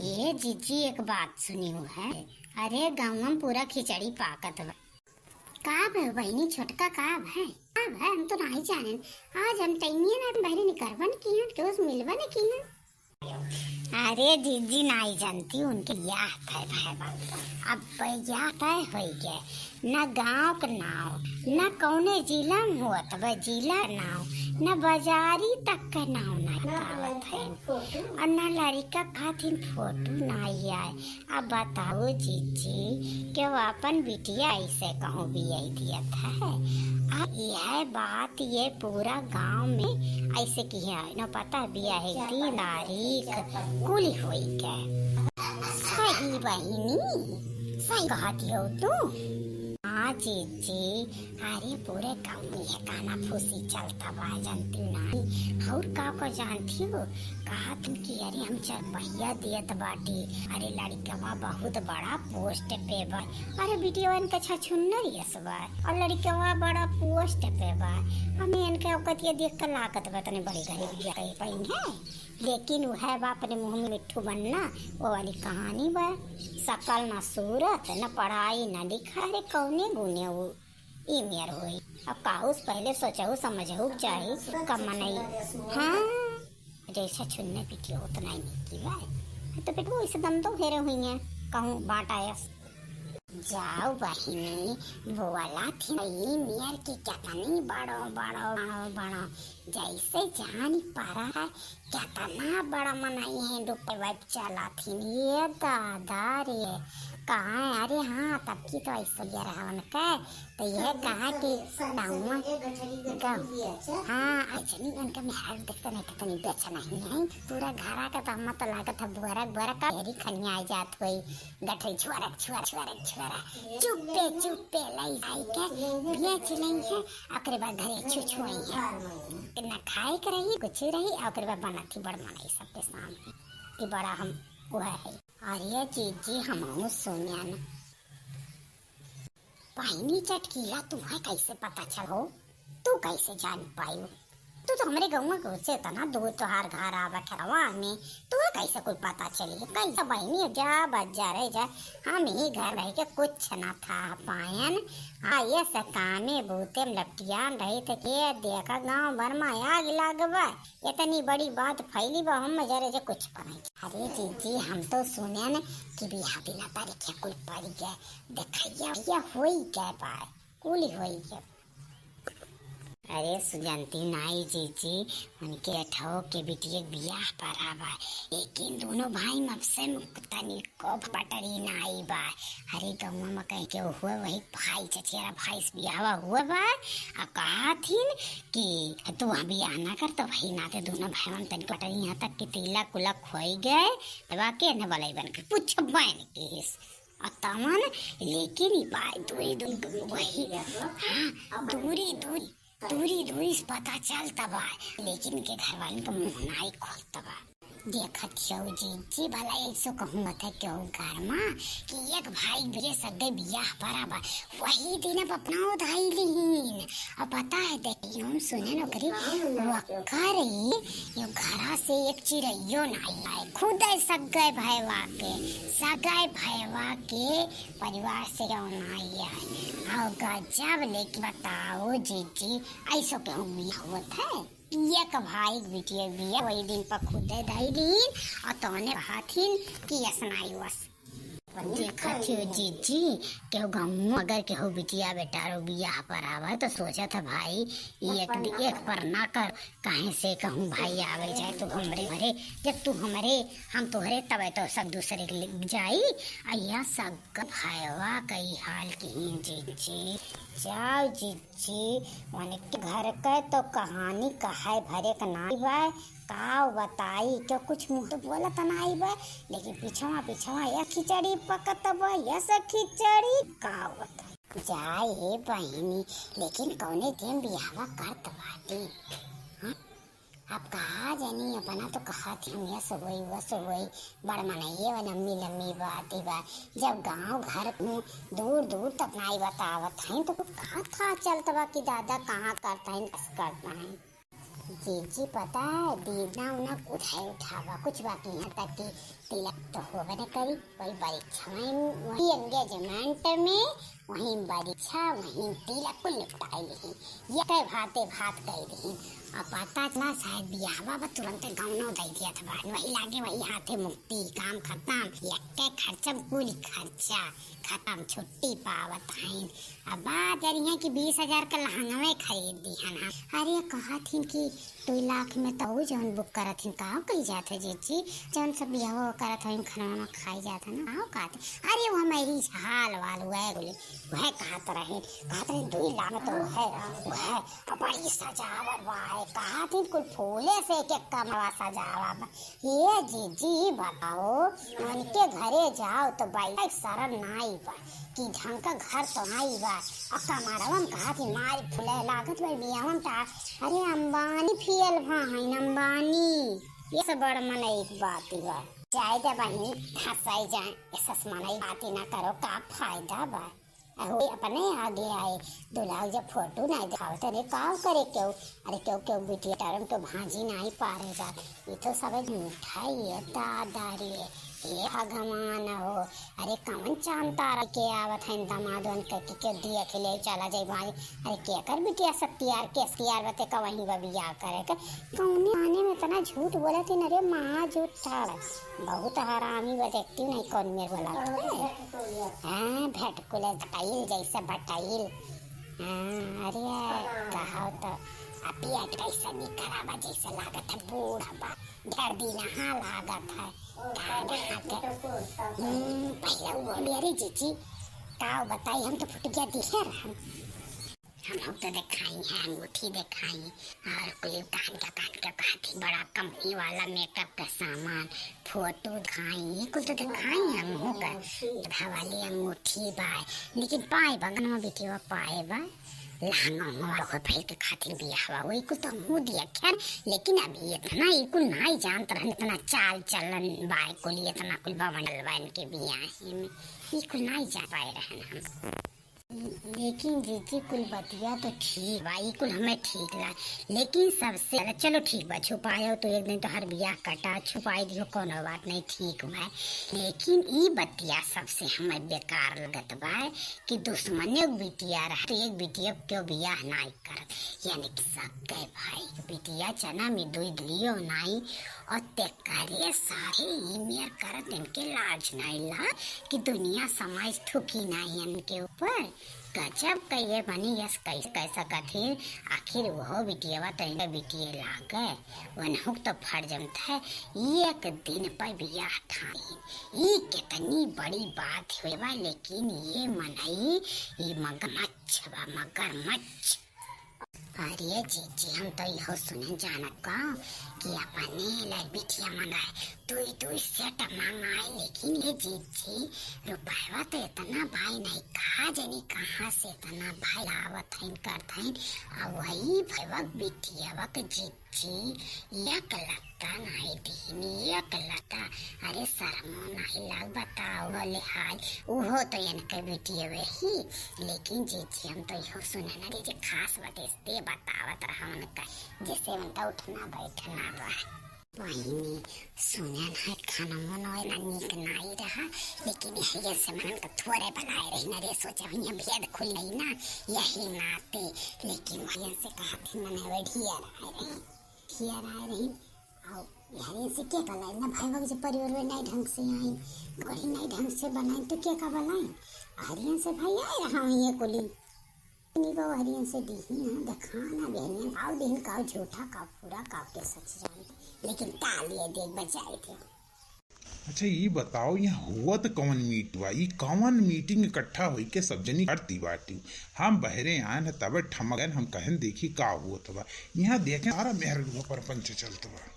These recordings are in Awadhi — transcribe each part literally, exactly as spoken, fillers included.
ए जीजी, एक बात सुनिउ है, अरे गाँव में पूरा खिचड़ी पाकत बा। का भय बहिनी, छोटका का भय? का भय, हम तो नाहीं जानेन। आज हम तैनियन बहरी निकरबन किहन, केहू से मिलबन किहन। अरे जीजी, नाहीं जानती, उनके बियाह तय भय बा। अब बियाह तय होई गए, न गाँव के नाव, न कौने जिला में होत बा, जिला के नाव, न बाजारी तक के नाव नाहीं पावत है, और न लड़िका खातिर फोटो नाहीं आए। अब बताओ जीजी, केहू अपन बिटिया ऐसे कहूँ बियाह दियत है? अब यह बात ये पूरा गाँव में ऐसे किहे, न पता बियाह दिन तारीख कुल होई के। सही बहिनी, सही कहत हो तू। हाँ जीजी, अरे पूरे गाँव में ये काना फूसी चलता बा, जानती नाहीं? और का को जानती हो? कहत कि अरे हम चरपहिया देत बाटी, अरे लड़िकवा बहुत बड़ा पोस्ट पे बा, अरे बिटिया इनका छछुन्नर यस बा, और लड़िकवा बड़ा पोस्ट पे बा। हमें इनके औकतिया देख के लागत बा तनी बड़ी गरीब बियाह कई पई है, लेकिन वह बा अपने मुँह में मिट्ठू बनना, वो वाली कहानी बा। सकल ना सूरत, ना पढ़ाई ना लिखाई, अरे कौने गुने वो ई मेर होई। अब काहू से पहले सोचहु समझहु के चाही, कब मनई। हाँ, जैसे छुन्ने पीटी उतना ही नीक की बा। तो बेटवा इसे दम तो फेरे हुई है, कहूँ बाँट आयस। जाओ बहिनी, बोला थी ई मेर की कितनी बड़ो, बड़ो, बड़ो, बड़ो, जैसे जानी पड़ा है, कितना बड़ा मनई है, डुबे वाइफ चला थी। ये दादा रे, कहाँ है? अरे हाँ, तब की तो ऐसे ये रहा उनका, तो यह कहा कि गाँव, गाँव, हाँ, अजनी उनका मेहरारू देखते नहीं, कितनी बेचना ही है, पूरा घरा का तो हम तो लागत है बुअरा, बुअरा का ढेरी खनिया आ जात होई। गठरी छुअरक, छुअर, छुअरक, छुअरा। चुप्पे, चुप्पे लई जाई के बेच लई है, ओकरे बाद घरे छुछुई है। ना खाए के रही, कुछ रही, ओकरे बाद बनत ही बड़ मनई सबके सामने कि बड़ा हम वह है। अरे जीजी, हमहू सुनेन। बहिनी चटकीला, तुम्हें कैसे पता चल हो? तू कैसे जान पायू? तू तो हमरे गौवा के से इतना दूर तोहार घर आवा खेतवा में, तू कैसे कुल पता चली? कैसे बहिनी, जा बस जा रहे जा, हम ही घर रह के कुछ ना था पायन। हाँ, ये सब कामे बूते में लपटियान रही थे, के देखा गाँव भर में आग लागबा, इतनी बड़ी बात फैली बा, हम जरे जे कुछ पता नहीं। अरे जीजी, हम तो सुनेन कि बियाह दिना तारीख कुल पड़ गए, देखैया भैया होई गए बा, कुल होई गए। अरे सुजंती नाई जीजी, उनके अठो के बिटिया के बियाह पड़ा बा, लेकिन दोनों भाई में अब से तनी को पटरी नाई बा। अरे गौवा में कहीं के हुआ वही भाई, चचेरा भाई से बियाहवा हुआ बा। आ कहा थिन कि तू हम बियाह ना कर तो वही नाते दोनों भाई में तनी पटरी, यहाँ तक कि तिलक उलक होई गए, तबा के न बलाई बन के पूछ बन के। आ तमन, लेकिन ई बाय दूरी दूरी वही, हाँ, दूरी दूरी, दूरी दूरी से पता चलत बा, लेकिन के घर वालन के मुँह नाई खोलत बा। देखत हऊ जीजी, भला ऐसो कहूँ मत है केहू घर मा कि एक भाई के सगे बियाह पड़ा बा, वही दिन अब अपना उधाई लिहीन। अब पता है, देखियो, हम सुने नौकरी वक्कर ही यो घरा से एक चिरैयो नाई आए, खुद है सगे भयवा के, सगे भयवा के परिवार से क्यों नाई आए। और गजब लेके बताओ जीजी, ऐसो केहू बियाह होत है? एक भाई के बिटिया बिया, वही दिन पर खुदे धई लीन और तौने हाथिन कि असनाई वस। देखत हो जीजी, केहू गाँव अगर केहू बिटिया बेटा रो बियाह पर आवे तो सोचत है भाई, एक, एक पर ना कर, काहे से कहूँ भाई आवे जाए तो हमरे घरे, जब तू हमरे, हम तोहरे, तबे तो सब दूसरे के लग जाई। आ यह सब का भाईवा कई हाल की जीजी, जाओ जीजी। जी, उनके घर के तो कहानी कहे भरे के नाई बा, का बताई, क्यों कुछ मुँह तो बोलत नाई बा, लेकिन पिछवा पिछवा यह खिचड़ी पकत बा, यह से खिचड़ी का बताई। जाए बहिनी, लेकिन कौने दिन बियाहवा करत बाटी? हाँ? अब कहा जानी, अपना तो कहा थी हम, यस होई, वस होई, बड़ मनइये व लम्मी लम्मी बात ही बा। जब गाँव घर में दूर दूर तक नाई बतावत हैं, तो कहाँ था चलत बा कि दादा कहाँ करता है, कस करता है। जीजी पता है, दीना उना उठाए उठावा कुछ बाकी, यहाँ तक कि तिलक तो होबे न करी, वही परीक्षा में, वही engagement में, वही परीक्षा, वही तिलक कुल निपटाए लिही। ये कई भाते भात कह दिही। अब पता चला शायद बियाहवा बा, तुरंते गौनो दे दिया था बहन, वही लागे वही हाथे मुक्ति, काम खत्म, यक्के खर्चा कुल खर्चा खत्म, छुट्टी पावत हईन। अब बात जरिए कि बीस हजार का लहंगवे खरीद दिहन हम। अरे कहत हिन कि दो लाख में तो ऊ जौन book करत हिन, का कही जात है जीजी, जौन सब बियाह करत हईन, खाना वाना खाई जात है ना, का कहत है? अरे वो हमारी झाल वाल हुआ है बोले, वह कहत रहे, कहत रहे दो लाख में तो है, वह बड़ी सजावट बा है, कहत हिन कुल फूले से एक एक कमरा सजावा बा। ये जीजी बताओ, उनके घरे जाओ तो बैठे शरण नाई बा कि ढंग का घर तो नाई बा। और कमरवा में कहा थी मारी फुले लागत बा बियाहवा में ता-, अरे अंबानी फेल भा है अंबानी। ये सब बड़ मन एक बात ही बा। जाए दे बहिनी, हंसाई जाए, ऐसा मन एक बात ही ना करो, का फायदा बा? अहो, अपने आगे आए, दुलाऊ जब फोटो नहीं दिखावत, अरे का करे क्यों? अरे क्यों, क्यों बिटिया टारम क्यों भांजी नहीं पारे जात? ये तो सब झूठा ही है, दादा रे, हे भगवान हो। अरे कौन चांद तारा के आवत है दमादन के, के, के दिया के ले चला जाए भाई। अरे के कर बिटिया सत्यार, के सत्यार बते का वहीं बा बियाह करे के। कौने आने में इतना झूठ बोलत है न रे, महा झूठ ठाड़। बहुत हरामी बा, देखती नहीं कौन मेरे बोला है। हाँ, भटकुले बटाइल जैसे बटाइल। हाँ, अरे, कहो तो, आ पेट कैसे निकला बा, जैसे लागत है बूढ़ बा, ढेर दिन हाँ लागत है। का कहा के? हम्म, पहले वो बोली, "अरे जीजी, का बताई, हम तो फुट गया दिखे रहन।" हम लोग तो दिखाई है, अंगूठी दिखाई, और कुल कान का, कान का, कान के बड़ा कंपनी वाला मेकअप का सामान, फोटो दिखाई, ये कुल तो दिखाई हम लोग का। धवाली अंगूठी बा, लेकिन पाए बा, गनवा बिटिया पाए बा, लहंगा उंगा वाला को पहन के खातिर बियाह बा, वही कुल तो हमहू दिया खैर, लेकिन अभी इतना ये कुल नाई जानत रहन, इतना चाल चलन बा, कुल इतना कुल बा मंडल बा इनके बियाह में, ये कुल नाई जान पाए रहन हम। लेकिन जीजी कुल बतिया तो ठीक बा, ई कुल हमें ठीक ला, लेकिन सबसे अलग, चलो ठीक बा, छुपायो तो एक दिन तोहर बियाह कटा, छुपाई दियो, कोनो बात नहीं, ठीक बा। लेकिन ई बतिया सबसे हमें बेकार लगत बा कि दुश्मने के बिटिया रह तो एक बिटिया क्यों बियाह नाई करत, यानी कि सक्के भाई के बिटिया जना में दुई दुइयो नाई, और तेकरे साथे ई मेर करत इनके लाज नाई ला कि दुनिया समाज थूकी नाई इनके ऊपर। गजब का ये बनी यस कैसे कह सकत है, आखिर वो बिटियावा तो इनका बिटिये लागे, वनहुक तो फर्ज में था, एक दिन पर बियाह ठानी, ये कितनी बड़ी बात हुई बा, लेकिन ये मनई, ये मगरमच्छ बा, मगरमच्छ। अरे जीजी, हम तो इहो सुने जानत का कि अपने ला बिटिया मंगाए, दुई दुई सेट मंगाए, लेकिन ये जीजी, रुपयवा तो इतना भाई नहीं, का जानी कहाँ से इतना भाई लावत हईन, करत हईन। आ वही भैवक बिटियावा के जीजी, एक लत्ता नहीं दीनी, एक लत्ता। अरे शर्मो नहीं लग, बताओ ले हाल, उहो तो इनके बिटियावे ही। लेकिन जीजी, हम तो इहो सुने ना, जीजी खास बात इसलिए बतावत रहा उनका, जैसे उनका उठना बैठना बा। बहिनी, सुने ना, खाना मन ना नीक नाई रहा, लेकिन यही से मन का थोड़े बनाए रही ना रे, सोचे हुई भेद खुल गई ना, यही नाते। लेकिन वही से कहा थी मन ढियर आए रही, ढियर आए रही। आओ, हरियन से के बलाई ना भाई, वक्त जब परिवार में नहीं ढंग से आई, घरे नहीं ढंग से बनाई तो के का बलाई? हरियन से भाई आए रहा हूँ ये कुली। नहीं बाबू, हरियन से दीही ना, दिखा ना बहनियन, काव दीही, काव झूठा, काव पूरा, काव के सच जान। लेकिन का लिए देख बचाए थे। अच्छा, ई बताओ, यहाँ हुआ तो कौन मीट बा? ई कौन मीटिंग इकट्ठा होई के सब जनी करती बाटी? हम बहरे आन है, तब ठमक गए, हम कहन देखी का हुआ तो बा। यहाँ देखे सारा मेहर हुआ पर पंच चलत बा।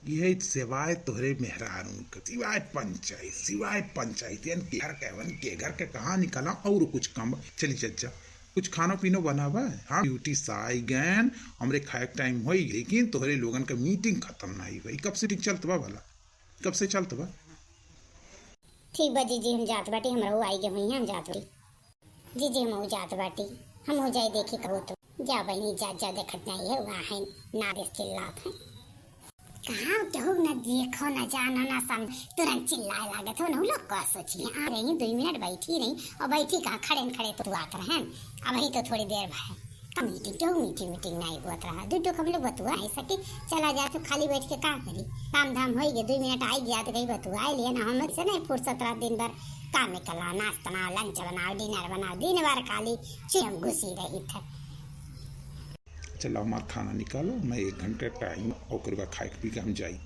यह सिवाय तोहरे मेहरारून के, सिवाय पंचायत, सिवाय पंचायत, यानी के घर के, वन के घर के कहाँ निकला और कुछ काम बा। चली चच्चा, कुछ खानो पीनो बनावा। हाँ, ड्यूटी से आई गैन, हमरे खाए के टाइम होई, लेकिन तोहरे लोगन का मीटिंग खत्म नहीं हुई। कब से मीटिंग चलत बा भला? कब से चलत बा? ठीक बा जीजी, हम जात बाटी, हमरा वो आई के हुई, हम जात बाटी। जीजी, हम जात बाटी, हम हो जाए देखी कहो तो। जा बहिनी, जा, जा, देखत नाहीं है, वहाँ है, नारे चिल्लात है। कहाँ केहू न देखो, न जानो, न समझ, तुरंत चिल्लाए लागत हो। न उ लोग का सोची, आ रही, दुइ मिनट बैठी रही, और बैठी कहाँ, खड़े न खड़े तो आत रहे। अबहीं तो थोड़ी देर भए, का मीटिंग, केहू मीटिंग, मीटिंग नाहीं होत रहा। दू ठो हम लोग बतुआ नाहीं सकी, चला जाए तो खाली बैठ के का करी, काम धाम होई गे, दुइ मिनट आई गया तो कहीं बतुआ लिए ना, हम से नाहीं फुर्सत रहा, दिन भर काम में कला, नाश्ता बनाओ, लंच बनाओ, डिनर बनाओ, दिन भर खाली चुप घुसी रही थे। चला हमार खाना निकालो, मैं एक घंटा टाइम, ओकरे बाद खाए के पी के हम जाई।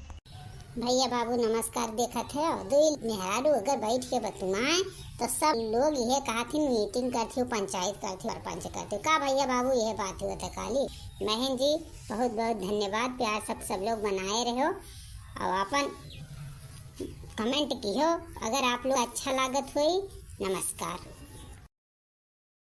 भैया बाबू नमस्कार, देखत है दुई मेहरारू अगर बैठ के बतुआए तो सब लोग यह कहत ही मीटिंग करती हो, पंचायत करती हो, सरपंच करती हो। का भैया बाबू यह बात हुआ था काली? बहन जी बहुत बहुत धन्यवाद, प्यार सब सब लोग बनाए रहो और अपन कमेंट किहो अगर आप लोग अच्छा लागत होई। नमस्कार।